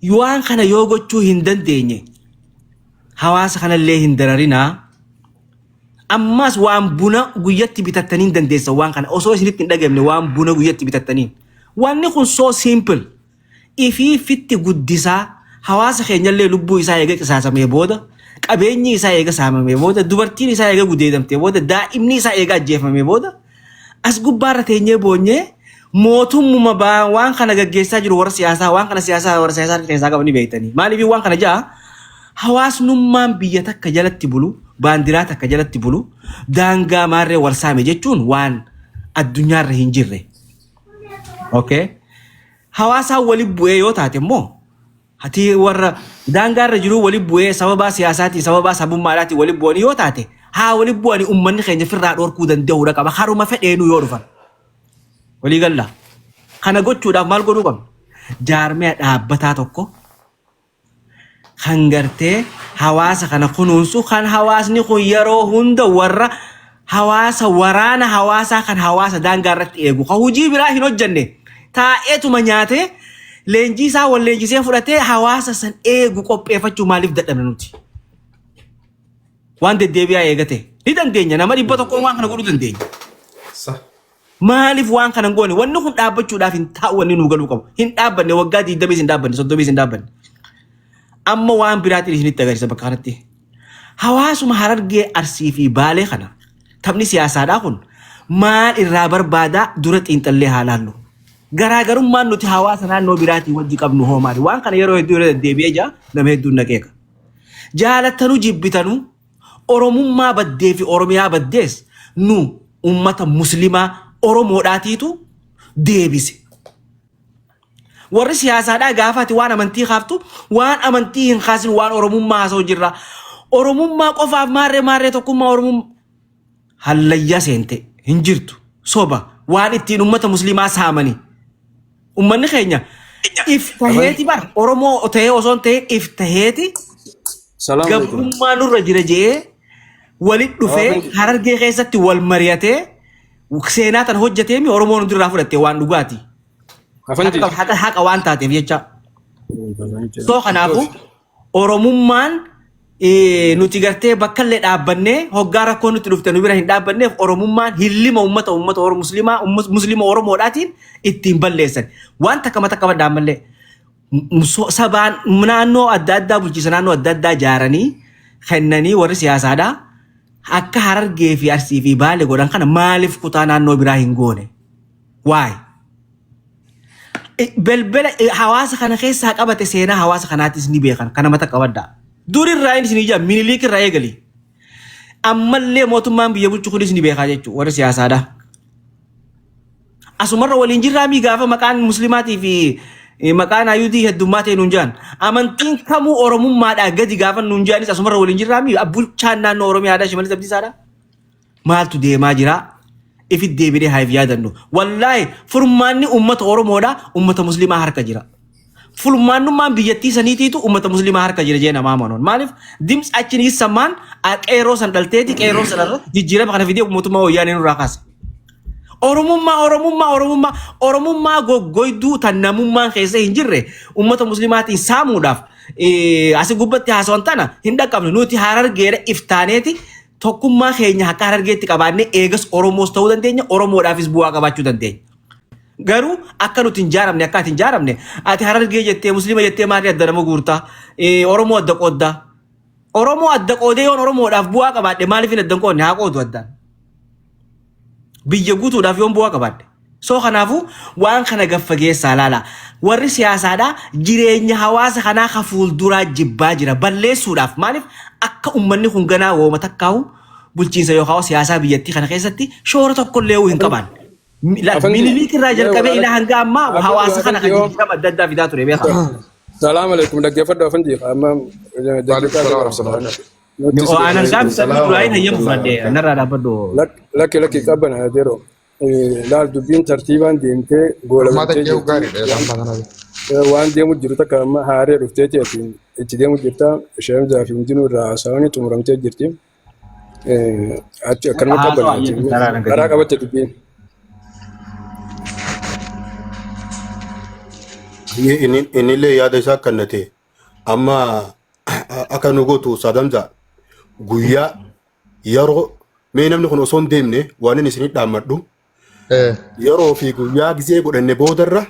Waan kana yoo gochuu hin dandeenye hawaasa kanallee hin dararinaa. Ammas waan buna guyyatti bitattanii hin dandeessan waan kana osoo isinitti hin dhagamne waan buna guyyatti bitattaniin. Wanni kun so simple. Ifii fitti guddisaa hawaasa keenyallee lubbuu isaa eega qisaasamee booda qabeenyi isaa eega saamamee booda dubartiin isaa eega gudeedamtee booda daa'imni isaa eega ajjeefamee booda as gubbaarra teenyee boonyee mootummuma waan kana gaggeessaa jiru warra siyaasaa waan kana siyaasaa warra siyaasaa keessaa qaban ni beektanii. Maaliif waan kana ja'a hawaasnummaan biyya takka jalatti bulu baandiraa takka jalatti bulu daangaa maarree wal saame jechuun waan addunyaarra hin jirre. Okay. Hawaasaan walitti bu'ee yoo taate immoo hati warra daangaarra jiru walitti bu'ee sababaa siyaasaatiin sababaa sabummaadhaatiin walitti bu'anii yoo taate haa walitti bu'anii uummanni keenya firraa dhorkuu danda'uudha qaba haruma fedheenuu yoo dhufan. Walii galla. Kana gochuudhaaf maal godhuu qabna? Jaarmiya dhaabbataa tokko kan gartee hawaasa kana kunuunsu kan hawaasni kun yeroo hunda warra hawaasa waraana hawaasaa kan hawaasa daangaa irratti eegu kan hojii biraa hin hojjenne taa'eetuma nyaatee leenjii isaa wal leenjisee fudhatee hawaasa san eegu qopheeffachuu maaliif dadhabne nuti? Waan deddeebi'aa eegate ni dandeenya nama 100 waan kana godhuu dandeenya. Sa. Maaliif waan kana hin goone? Wanni kun dhaabbachuudhaaf hin taa'u wanni nuu galuu qabu. Hin dhaabbanne waggaa 20 hin dhaabbanne 30 hin dhaabbanne. Amma waan biraatiin isinitti agarsiisa bakka kanatti. Hawaasuma Harargee Arsii fi Baalee kana taphni siyaasaadhaa kun maal irraa barbaadaa dura xiinxallee haa laallu. Garaagarummaan nuti hawaasa naannoo biraatiin wajji qabnu hoo maali? Waan kana yeroo hedduu irra deddeebi'ee jira nama hedduun na qeeqa. Jaalattanuu jibbitanuu Oromummaa baddee fi Oromiyaa baddees nu ummata muslimaa Oromoodhaatiitu deebise. Warri siyaasaadhaa gaafa ati waan amantii kaaftu waan amantii hin kaasin waan Oromummaa haasa'u jirra. Oromummaa qofaaf maarree maarree tokkummaa Oromummaa hallayyaa seente hin jirtu. Soba waan ittiin ummata muslimaa saamanii. Ummanni keenya if taheeti bar Oromoo tahee osoo hin ta'in if taheeti Salaam alaikum. gabrummaa nurra jira je'ee walit dhufee Harargee keessatti wal mari'atee seenaa tana hojjeteemi Oromoon hundirraa fudhatte waan dhugaati. Afanji. Haqa haqa waan taateef jecha. So kanaafuu Oromummaan nuti gartee bakka illee dhaabbannee hoggaa rakkoo nutti dhufte nu bira hin dhaabbanneef Oromummaan hillima uummata uummata Oromoo Muslimaa Muslima Oromoodhaatiin ittiin balleessan. Waan takka mata qabadhaa ammallee. Sabaan naannoo adda addaa bulchiisa naannoo adda addaa ijaaranii kennanii warri siyaasaadhaa akka Harargee fi Arsii fi Baale godhan kana maaliif kutaa naannoo biraa hin goone? Waay. Belbela hawaasa kana keessaa qabate seenaa hawaasa kanaatis ni beekan kana mata qabaddaa. Durirraa inni isin ijaa Miniliik irraa eegali. Ammallee mootummaan biyya bulchu kunis ni beekaa jechuudha warri siyaasaadha. Asumarra waliin jirraa mii gaafa maqaan muslimaatii fi maqaan ayuudii heddummaa ta'e nuun jedhan. Amantiin kamuu Oromummaadhaa gadi gaafa nuun jedhanis asumarra waliin jirraa mii bulchaan naannoo Oromiyaadhaa Shimallis Abdiisaadha. Maaltu deemaa jira? Ifit deebinee haa if yaadannu. Wallaahi furmaanni uummata Oromoodhaa uummata muslimaa harka jira. Furmaannummaan biyyattii saniitiitu uummata muslimaa harka jira jee namaa amanuun. Maaliif dimts achiin yissammaan qeerroo san dhalteeti qeerroo sanarra jijjiirama kana fidee mootummaa wayyaanee nurraa kaase. Oromummaa Oromummaa Oromummaa Oromummaa goggoyduu tan namummaan keessa hin jirre uummata muslimaatiin saamuudhaaf asi gubbatti haasawan tana hin dhaqqabnu nuti Harargeedha iftaaneeti tokkummaa keenya akka Harargeetti qabaannee eegas Oromoos ta'uu dandeenya Oromoodhaafis bu'aa qabaachuu dandeenya. Garuu akka nuti hin jaaramne akka ati hin jaaramne ati Harargee jettee Muslima jettee maali adda nama guurtaa Oromoo adda qooddaa. Oromoo adda qoodee yoon Oromoodhaaf bu'aa qabaadhe maaliif hin adda hin qoodne haa qoodu addaan. Biyya guutuudhaaf yoon bu'aa qabaadhe. So kanaafuu waan kana gad fageessaa laala. Warri siyaasaadhaa jireenya hawaasa kanaa ka fuulduraa jibbaa jira balleessuudhaaf maaliif akka uummanni kun ganaa wooma takkaahu bulchiinsa yookaan siyaasaa biyyattii kana keessatti shoora tokkollee hin qaban. Afandi, Miniliik irraa mee jalqabee walaala ilaa hanga ammaa afandi hawaasa kana afandi kan yoo jijjiirama adda addaa fidaa ture beekaa. Salaam alaikum dhaggeeffadhu afandi amma Waalaikum daqiiqaa salaam lama warahmatullahi. nutti si Aanan deebisee gaaf Salaam duraayin hayyamu warahmatullahi fudhadhe wabarakatuh. narraa dhaabbadhu. Lakki lakki qabbana yeroo laal dubbiin tartiibaan deemtee Furmaata goolamtee jee'u jirti gaariidha waan sagantaa kanaaf. waan deemu jiru takka amma haaree dhufteeti ati itti deemu jirta Sheemzaa fi hundinuu irraa haasawanii xumuramtee jirti. Achi akkanuma Haasawaa qabbana jedhu karaa karaa gadi. qabatte dubbiin. Inni illee yaada isaa kennate amma akka nu gootu Saadamza guyyaa yeroo mee namni kun osoo hin deemne waan inni isinii dhaammadhu yeroo fi guyyaa gisee godhanne boodarra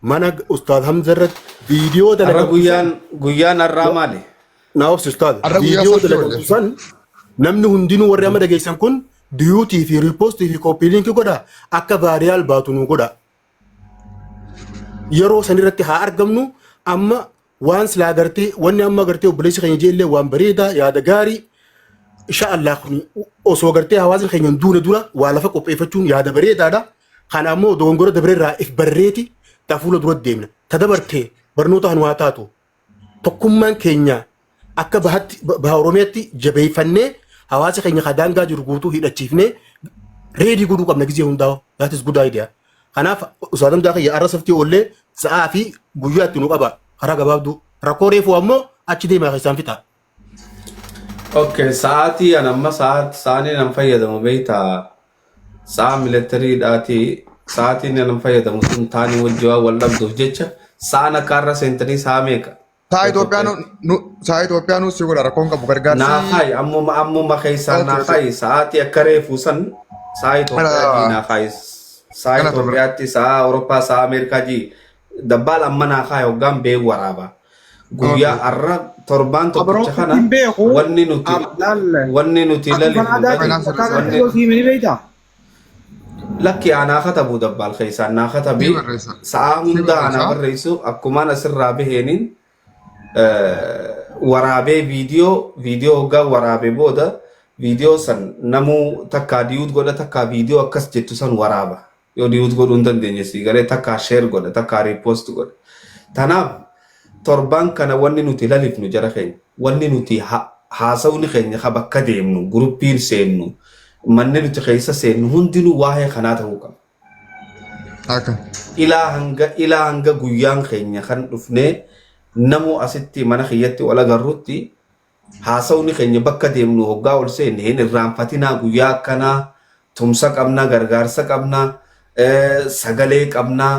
mana Ustaaz Hamza irratti viidiyoo Har'a dalagamtu san guyyaan guyyaan har'aa maali? naa obsi Ustaaz Har'a guyyaa viidiyoo sabtii dalagamtu oole. san namni hundinuu warri amma dhageessan kun duet fi repost fi copy link godha akka viral baatu nu godha. Yeroo san irratti haa argamnu. Amma waan silaa gartee wanni amma gartee obboleessi keenya jeellee waan bareedaa yaada gaarii insha Allah kun osoo gartee hawaasni keenya hin duune dura waa lafa qopheeffachuun yaada bareedaadha. Kana ammoo dogongora dabareerraa if barreeti ta fuula dura deemna. Ta dabarte barnoota nu haa taatu. Tokkummaan keenya akka bahatti baha Oromiyaatti jabeeffannee hawaasa keenya ka daangaa jiru guutuu hidhachiifnee ready godhuu qabna gizee hundaa'u. That is good idea. Kanaaf Ustaaz Hamzaa kiyya arra saftii oollee sa'aa fi guyyaa itti nu qaba karaa gabaabduu. Rakkoo reefuu ammoo achi deemaa keessaan fixa. Okay, sa'aatii an amma sa'aatii nan fayyadamu beektaa sa'a militariidhaati sa'aatiin nan fayyadamu sun taanii wajji waan wal dhabduuf jecha sa'aan akka har'a seentanii sa'a meeqa? Sa'a Itoophiyaa nu sa'a Itoophiyaa nu si godha rakkoon qabu gargaarsi. Naa kaayi ammuma ammuma keessaa naa kaayi sa'aatii akka reefuu san sa'a Itoophiyaa jii naa kaayi sa'a Itoophiyaatti sa'a Awurooppaa sa'a Ameerikaa jii dabbaal amma naa kaayi hoggaan beeku waraaba. Guyyaa har'a torbaan Abroo tokkicha kana hin beeku. wanni nuti Laal. wanni nuti Akka lalifnu Kanaadaatti dhage akkaataa wanni dhiyoo siimanii beektaa? Lakki anaa katabu dabbaal keessaan naa Si katabi barreessa. sa'aa Si hunda anaa barreessa. barreessu akkumaan asirraa baheeniin waraabee viidiyoo viidiyoo hoggaa waraabee booda viidiyoo san namuu takkaa duet godha takkaa viidiyoo akkas jettu san waraaba yoo duet godhuu hin dandeenye si galee takkaa share godha takkaa repost godha tanaaf torbaan kana wanni nuti lalifnu jara keenya wanni nuti haasawni keenya ka bakka deemnu guruppiin seennu manni nuti keessa seennu hundinuu waa'ee kanaa ta'uu qaba. Akka. Ilaa hanga guyyaan keenya kan dhufnee namuu asitti mana kiyyatti wal agarrutti haasawni keenya bakka deemnu hoggaa ol seenne hin irraanfatinaa guyyaa akkanaa tumsa qabnaa gargaarsa qabnaa sagalee qabnaa.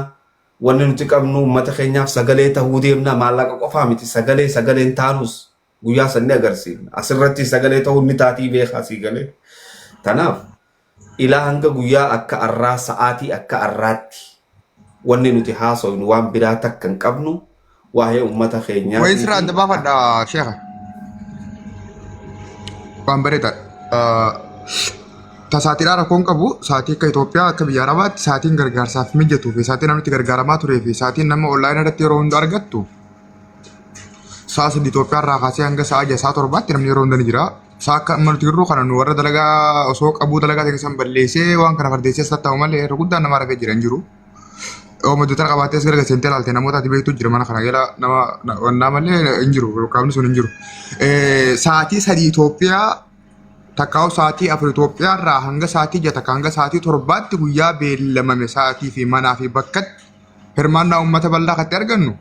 Wanni nuti qabnu uummata keenyaaf sagalee tahuu deemna. Maallaqa qofaa miti, sagalee sagaleen taanus guyyaa san ni agarsiifna. Asirratti sagalee ta'uun ni taatii beekaa sii galee. Tanaaf ilaa hanga guyyaa akka arraa sa'aatii akka arraatti wanni nuti haasofnu waan biraa takka hin qabnu, waa'ee uummata Wayii keenyaatii sirraa fi adda baafadha sheekha. Waan bareedaadha. Ta sa'aatiidhaa rakkoon qabu sa'aatii akka Itoophiyaa akka biyya Arabaatti sa'aatiin gargaarsaaf mijatuu fi sa'aatiin namni itti gargaaramaa turee fi sa'aatiin nama onlaayinii irratti yeroo hunda argattu sa'a 3 Itoophiyaa irraa kaasee hanga sa'a 6 sa'a 7tti namni yeroo hunda ni jira. Sa'a akka amma nuti jirru kana nu warra dalagaa osoo qabuu dalagaa ta'e san balleessee waan kana fardeessee as tattaa'u malee yeroo guddaan nama rafee jira hin jiru. Yoo hojjetan qabaattee as gargar seentee ilaalte namoota ati beektu jira mana kana jala nama wannaa malee hin jiru qaamni sun hin jiru. Sa'aatii 3 Itoophiyaa takkaa'u sa'aatii 4 Itoophiyaa irraa hanga sa'aatii 6 takka hanga sa'aatii 7tti guyyaa beellamame sa'aatii fi manaa fi bakkatti hirmaannaa uummata bal'aa kan itti argannu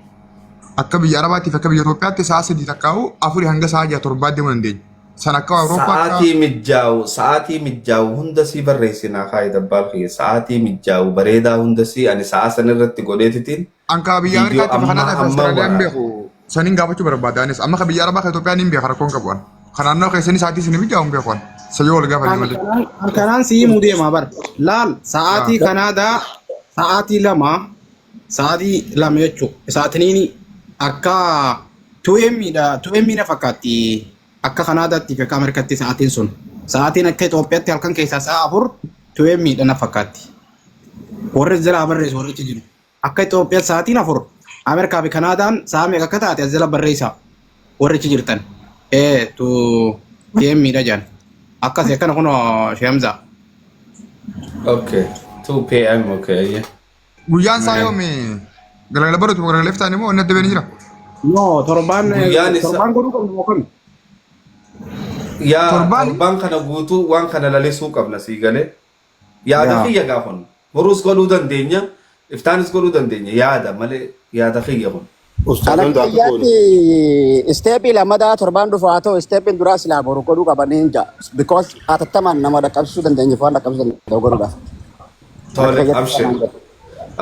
akka biyya Arabaatiif akka biyya Itoophiyaatti sa'a 3 takkaa'u 4 hanga sa'a 6 7 deemuu dandeenya. San akka Awurooppaa akka Sa'aatii mijjaawu hunda sii barreessinaa kaayi dabbaal kiyya, sa'aatii mijjaawu bareedaa hunda sii ani sa'a san irratti godheetitiin Anka biyya viidiyoo Ameerikaatti fi ammaa Kanaadaa fi ammaa Awustiraaliyaa hin waraaba. beeku. Saniin gaafachuu barbaada anis. Amma ka biyya Arabaa ka Itoophiyaa niin beeka rakkoon qabu an. Kan naannoo keessanii sa'aatii isin mijaa'u hin beeku an. Isa yoo wal gaafanne malee. Kanaan si himuu deema bar. Laal sa'aatii Kanaadaa sa'aatii 2, sa'aatii 2 jechuudha. Sa'aatiin akka 2M dha, 2M na fakkaatti akka Kanaadaatti fi akka Ameerikaatti sa'aatiin sun. Sa'aatiin akka Itoophiyaatti halkan keessaa sa'a 4 2M dha na fakkaatti. Warri jalaa barreessu warri achi jiru. Akka Itoophiyaatti sa'aatiin 4, Ameerikaa fi Kanaadaan sa'a meeqa akka taate as jala barreessaa warri achi jirtan. Ee 2 PM dha jedhan. Akkasii akkana kunoo Sheemzaa. Okay, 2 p.m. Okay, ayyee. Guyyaan isaa yoomi galgala baruutu moo galgala iftaan immoo inni adda ba'ee ni jira. No, torbaan Guyyaan isa torbaan godhuu qabnu moo kami? Yaa Torbaan torbaan kana guutuu waan kana lalisuu qabna sii galee. Yaada Yaa. kiyya gaafan boruus godhuu dandeenya, iftaanis godhuu dandeenya, yaada malee yaada kiyya kun. Ustaazan Kan akka daakuu kooni. biyyaatti isteepii lammataa torbaan dhufu haa ta'u, isteepiin duraa silaa boru godhuu qabanii hin ja'a. Because hatattamaan nama dhaqqabsiisuu dandeenye waan dhaqqabsiisuu danda'u godhuudhaaf. Akka Tole, kiyyatti abshir. kanaan jedhu.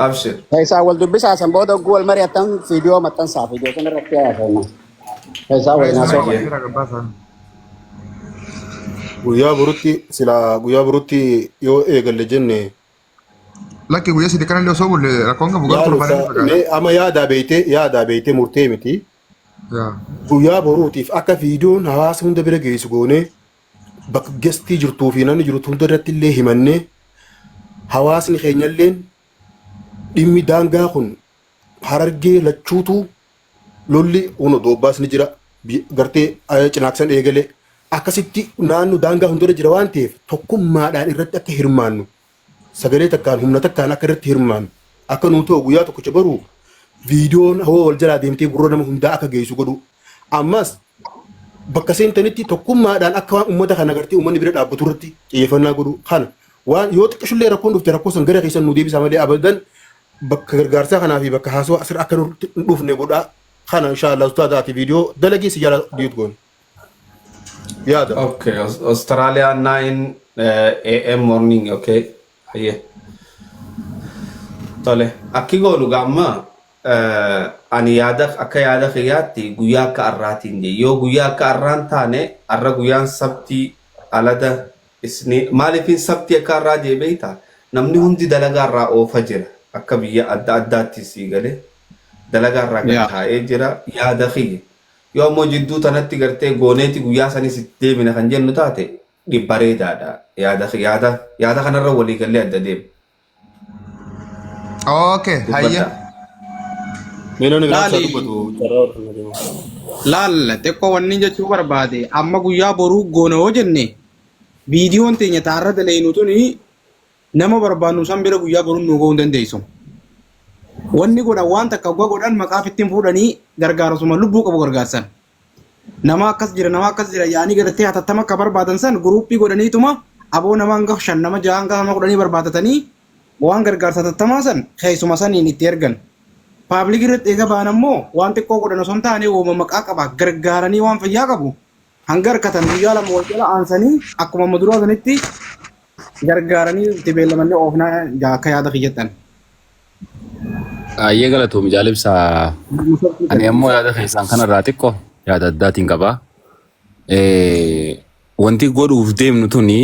Abshir. Keessaa wal dubbisaa, san booda hogguu wal mari'attan viidiyoo maxxansaa, viidiyoo sana irratti haasofna. Keessaa waliin Reessi haasofna. Ayyee. jira gabbaasaa. Guyyaa borutti silaa guyyaa borutti yoo eegalle jenne Lakki guyyaa 3 kanallee osoo bulle rakkoon qabu garuu yaadu torbaan inni fagaata. mee amma yaadaa beeytee murtee miti. Yaa. Guyyaa boruutiif akka viidiyoon hawaasa hunda bira geessu goonee bakka gestii jirtuu fi namni jirtu hunda irratti illee himannee hawaasni keenyalleen dhimmi daangaa kun Harargee lachuutu lolli kun doobbaas ni jira, gartee Cinaaksan eegale akkasitti naannoo daangaa hundarra jira waan ta'eef tokkummaadhaan irratti akka hirmaannu sagalee takkaan humna takkaan akka irratti hirmaannu akka nuu ta'u guyyaa tokkicha baruu viidiyoon hawaa wal jalaa deemtee gurra nama hundaa akka geessu godhu ammas bakka seentanitti tokkummaadhaan akka waan uummata kana gartee uummanni bira dhaabbatu irratti xiyyeeffannaa godhu kana waan yoo xiqqishullee rakkoon dhufte rakkoo san gara keessan nu deebisaa malee abadan bakka gargaarsaa kanaa fi bakka haasawaa asirra akka nutti hin dhufne godhaa kana inshallah ustaaza ati viidiyoo dalagii si jala diit goone yaada. Okay, Australia 9 AM morning, okay. Ayyee. Tole, akki goonu gaamma ani yaada akka yaada kiyyaatti guyyaa akka arraatiin jee. Yoo guyyaa akka arraan taane arra guyyaan sabtii alada isni maaliifin sabtii akka arraa jee beektaa? Namni hundi dalagaa irraa oofa jira. Akka biyya adda addaatti sii galee dalagaa irraa gad taa'ee jira yaada kiyya. Yoo ammoo jidduu tanatti gartee gooneeti guyyaa sanis itti deebina kan jennu taate bareedaadha. Yaada yaada yaada kanarra walii gallee adda deema. Okay, hayyee. Dubbadhaa. Mee namni biraa isaa Laali dubbatu carraa warra deema. laal xiqqoo wanni jechuu barbaade amma guyyaa boruu goona yoo jenne viidiyoon teenya taarra daleynu tuni nama barbaannu san bira guyyaa boruu nu ga'uu hin dandeessu. Wanni godhan waan takka hoggaa godhan maqaa ittiin fuudhanii gargaarsuma lubbuu qabu gargaarsan. Nama akkas jira, nama akkas jira yaanii gartee hatattama akka barbaadan san guruuppii godhaniituma aboo nama hanga 5, nama 6 hanga nama 10 barbaadatanii waan gargaarsa hatattamaa san keessuma saniin itti ergan. Paablik irratti eega ba'an ammoo waan xiqqoo godhan osoo hin taane wooma maqaa qaba gargaaranii waan fayyaa qabu hanga harkatan guyyaa 2 wal jala aansanii akkuma amma duraa sanitti gargaaranii itti beellamannee oofnaa akka yaada kiyyattan. Ayyee galatoomi jaalibsaa. Ani ammoo yaada keessaan kanarraa xiqqoo yaada addaatiin qaba. Wanti godhuuf deemnu tuni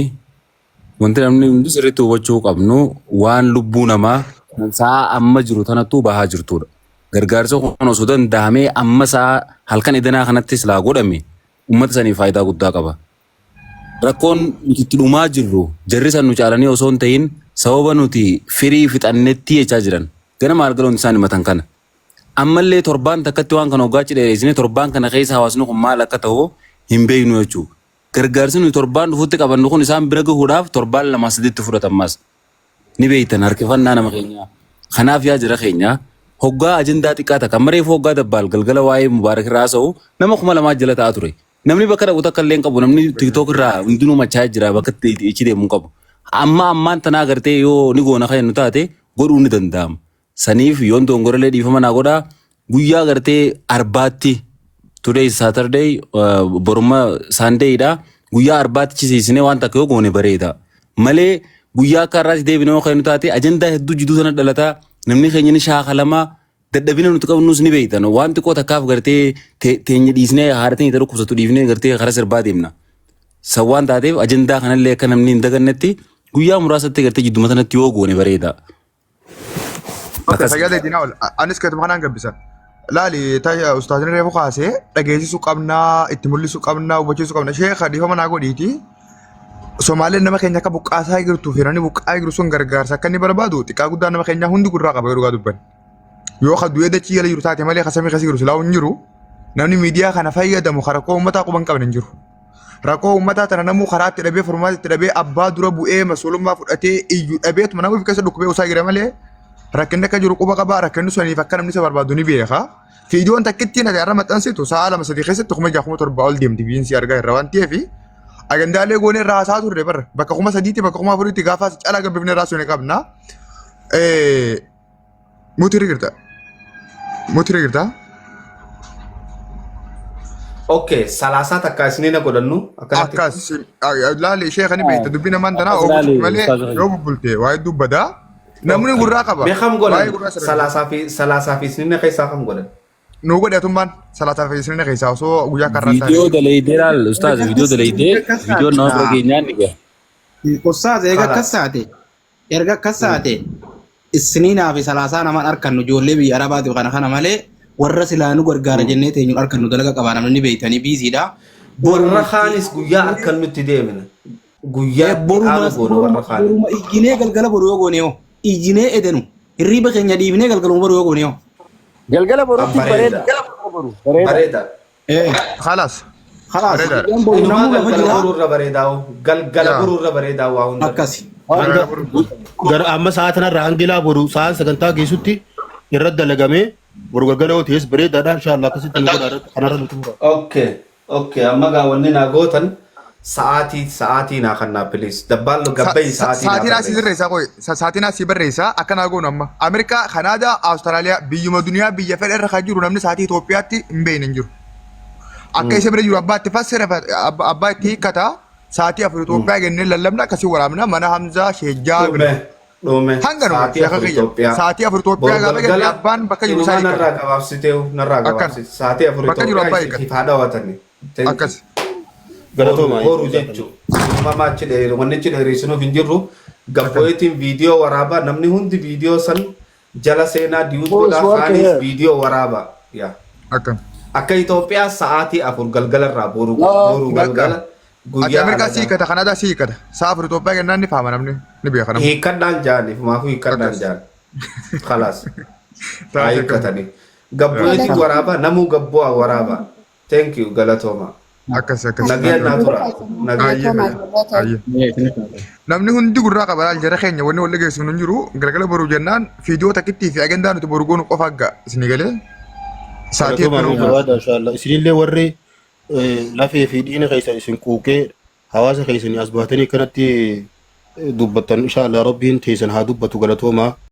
wanti namni hundi sirriitti hubachuu qabnu waan lubbuu namaa kan sa'a amma jiru tanattuu bahaa jirtudha. Gargaarsa kun osoo danda'amee amma sa'a halkan idanaa kanatti silaa godhame uummata saniif faayidaa guddaa qaba. Rakkoon nuti itti dhumaa jirru jarri san nu caalanii osoo hin ta'in sababa nuti firii fixannetti jechaa jiran. Ganama galgala wanti isaan himatan kana. Ammallee torbaan takkatti waan kana hoggaa achi dheeressinee torbaan kana keessa hawaasni kun maal akka ta'u hin beeknu jechuudha. Gargaarsi nuti torbaan dhufutti qabannu kun isaan bira gahuudhaaf torbaan lamaa sadiitti fudhatammas. Ni beektan harkifannaa nama keenyaa. Kanaaf yaa jira keenya hoggaa ajandaa xiqqaa takka amma reefu hoggaa dabbaal galgala waa'ee mubaarak irraa haasa'u nama 2000 jala ta'aa ture. Namni bakka dhaqu takka illee hin qabu. Namni TikTok irraa hundinuu machaa'ee jira bakka itti ichi deemu hin qabu. Amma ammaan tanaa gartee yoo ni goona kan jennu taate godhuu ni danda'ama. Saniif yoon dongorellee dhiifama naa godhaa guyyaa gartee arbaatti today is Saturday boruma Sunday dha guyyaa arbaatti chisiisnee waan takka yoo goone bareeda malee guyyaa akka har'aatti deebinee yoo kan taate ajandaa hedduu jidduu sana dhalataa namni keenya ni shaakalamaa dadhabina nuti qabnus ni beektan waan xiqqoo takkaaf gartee teenya dhiisnee haadha teenya dhukkubsatu dhiifnee gartee karaa sirbaa deemna. San waan taateef ajandaa kanallee akka namni hin dagannetti guyyaa muraasatti gartee jidduma sanatti yoo goone bareeda. Okay, Akkas. fayyaa ta'e ol. Anis keetuma kanaan gabbisa. Laali ta'a ustaazni reefu kaasee dhageessisuu qabnaa, itti mul'isuu qabnaa, hubachiisuu qabna. Sheekha dhiifama naa godhiiti. Somaaleen nama keenya akka buqqaasaa jirtuu fi namni buqqaa jiru sun gargaarsa akka inni barbaadu xiqqaa guddaa nama keenyaa hundi gurraa qaba yeroo dubban. Yoo ka du'ee dachii jala jiru taate malee ka samii keessa jiru silaa hin jiru. Namni miidiyaa kana fayyadamu ka rakkoo uummataa quba hin qabne hin jiru. Rakkoo uummataa tana namuu karaa itti dhabee furmaata itti dhabee abbaa dura bu'ee masuulummaa fudhatee iyyu dhabeetuma nama of keessa dhukkubee usaa jira malee rakkinni akka jiru quba qabaa rakkinni suniif akka namni isa barbaadu ni beeka. Fiidiyoon takkittiin ati har'a maxxansitu sa'a 2 3 keessatti 6000 7000 ol deemti biyyiin argaa irra waan ta'eef agendaalee goonee irraa haasaa turre bara bakka 3000tti bakka 4000tti gaafa calaa gabbifne irraa suni qabna. Mutii jirta. Mutii jirta. Okay, salaasaa takka isinii na godhannu akkanatti. Akkas laali ishee kan beekta dubbii namaan tanaa Akkas laali, oomishu malee ustaaza. yoo bubbulte waa hedduu badaa. Namni gurraa qaba. Mee kam Waa'ee godhan? gurraa sirrii. Salaasaa fi isinii keessaa kam godhan? Nuu godhe atummaan salaasaa fi isinii keessaa osoo guyyaa karraa Viidiyoo dalaydee laal ustaaz viidiyoo dalaydee viidiyoon nama bira geenyaan ni gaha. Ustaaz eega akkas taate erga akkas taate isiniinaa fi salaasaa namaan arkannu ijoollee biyya arabaatiif kana kana malee warra silaa nu gargaara jennee teenyuun arkannu dalaga qabaa namni beeytanii biiziidha. Warra kaanis guyyaa harkannutti deemna. Guyyaa itti Boruma aanu goona warra kaanis. boruma iyyinee galgala boru yoo goone hoo iyyinee edenu hirriiba keenya dhiibnee galgaluma boru yoo goone hoo. Galgala borutti Bareeda. bareeda. Galgala boru bareeda. Bareeda. Khalaas. Khalaas Bareedaadha. guyyaan boru Inumaa namuu lafa galgala jira boruu irra bareedaa hoo. Galgala Yaa. boruu irra bareedaa waa hunda. akkasi. Hanga gara amma sa'a kanarraa hangilaa boru sa'aan sagantaa geessutti irratti dalagamee boru galgala yoo ta'es bareedaadha inshallah akkasitti nu godha irratti kanarra nu xumura. Okay. Okay. Amma gaa wanni naa gootan sa'aatii naa kannaa please. Dabbaallo gabbayi sa'aatii naa Sa'aatiin asii barreessi. sirreessaa qoy sa'aatiin asii barreessaa akkanaa goonu amma Ameerikaa, Kanaadaa, Awustiraaliyaa biyyuma duniyaa biyya fedhe irra kan jiru namni sa'aatii Itoophiyaatti hin beekne hin jiru. Akka isa bira jiru abbaa itti fassira abbaa itti hiikkata sa'aatii 4 Itoophiyaa jennee lallabna akkasii waraabna mana Hamzaa Sheejjaa bira. Dhume. Dhume. Hanga nu Sa'aatii sheeka 4 kiyya Itoophiyaa. sa'aatii 4 Itoophiyaa Boru gaafa jenne galgala abbaan bakka jiru isaa inumaa hiikkata. narraa gabaabsitee narraa Akkana gabaabsite. Sa'aatii 4 bakka jiru Itoophiyaa abbaa hiikkata. isiniif haa dhawatani. Thank you. Akkas. Boru Galatoomaa. boru jechuun uumamaa achi dheeru wanni achi dheeressinuuf hin jirru gabboyeetiin viidiyoo waraabaa namni hundi viidiyoo san jala seenaa diyuut Who is godhaa working kaanis here? viidiyoo waraabaa yaa. Akkam. Akka Itoophiyaa sa'aatii 4 galgalarraa boru No. boru Bakka. galgala Ati guyyaa Ameerikaa si alagaa. hiikkata Kanaadaa si hiikkata sa'a 4 Itoophiyaa jennaan ni fahama namni ni beeka namni. Hiikkadhaan jaaniif maafuu hiikkadhaan Akkas. jaan. Khalaas haa Taate akkam. hiikkatanii. Gabboyeetiin waraabaa namuu gabbu'aa waraabaa. Thank you galatooma. Akkas akkas. Nagayaan naa tura. Nagayaan. Ayyee ayyee. Namni hundi gurraa qaba laal jara keenya wanni wal dhageessifnu hin jiru galgala boru jennaan viidiyoo takkittii fi agendaa nuti boru goonu qofa agga isinii galee sa'aatii Galatoomaa hedduu nu jabaadha inshallah. Isinillee warri lafee fi dhiina keessan isin quuqee hawaasa keessanii as baatanii akkanatti dubbattan inshallah rabbiin teessan haa dubbatu galatoomaa.